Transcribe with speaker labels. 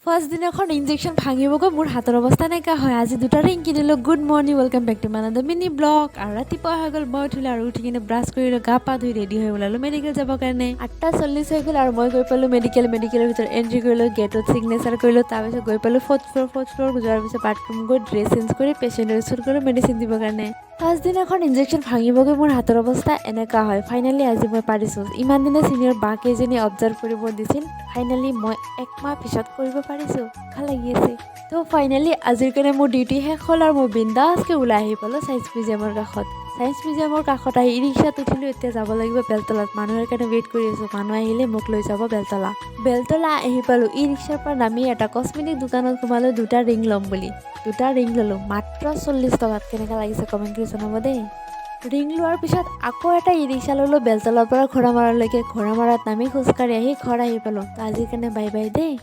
Speaker 1: First দিনাখন injection ভাঙিবগৈ মোৰ হাতৰ অৱস্থা নাইকিয়া হয়। আজি দুটা ৰিং কিনিলোঁ। Good morning, welcome back to my another mini vlog। আৰু ৰাতিপুৱা হৈ গ'ল, মই উঠিলোঁ আৰু উঠি কিনে ব্ৰাছ কৰিলোঁ, গা পা ধুই ৰেডি হৈ ওলালোঁ মেডিকেল যাবৰ কাৰণে। 8:40 হৈ গ'ল আৰু মই গৈ পালোঁ মেডিকেল। মেডিকেলৰ ভিতৰত এণ্ট্ৰি কৰিলোঁ, গেটত চিগনেচাৰ কৰিলোঁ। তাৰপিছত গৈ পালোঁ ফ'ৰ্থ ফ্ল'ৰ। ফ'ৰ্থ ফ্ল'ৰ যোৱাৰ পিছত বাথৰুম গৈ ড্ৰেছ চেঞ্জ কৰি পেচেণ্টৰ ওচৰত গ'লোঁ মেডিচিন দিবৰ কাৰণে। ফাৰ্ষ্ট দিনাখন ইনজেকশ্যন ভাঙিবগৈ মোৰ হাতৰ অৱস্থা এনেকুৱা হয়। ফাইনেলি আজি মই পাৰিছোঁ। ইমান দিনে চিনিয়ৰ বা কেইজনী অবজাৰ্ভ কৰিব দিছিল। ফাইনেলি মই একমাহ পিছত কৰিব পাৰিছোঁ, ভাল লাগি আছে। তো ফাইনেলি আজিৰ কাৰণে মোৰ ডিউটি শেষ হ'ল আৰু মই বিন্দাছকৈ ওলাই আহি পালোঁ ছায়েন্স মিউজিয়ামৰ কাষত। ছায়েন্স মিউজিয়ামৰ কাষত আহি ই ৰিক্সাত উঠিলোঁ। এতিয়া যাব লাগিব বেলতলাত। মানুহৰ কাৰণে ৱেইট কৰি আছোঁ। মানুহ আহিলে মোক লৈ যাব বেলতলা। বেলতলা আহি পালোঁ। ই ৰিক্সাৰ পৰা নামি এটা কচমেটিক দোকানত সোমালোঁ দুটা ৰিং ল'ম বুলি। দুটা ৰিং ল'লোঁ মাত্ৰ 40 টকাত। কেনেকুৱা লাগিছে কমেণ্ট কৰি জনাব দেই। ৰিং লোৱাৰ পিছত আকৌ এটা ই ৰিক্সা ল'লোঁ বেলতলাৰ পৰা ঘোঁৰামাৰালৈকে। ঘোঁৰামাৰাত নামি খোজকাঢ়ি আহি ঘৰ আহি পালোঁ। তো আজিৰ কাৰণে বাই বাই দেই।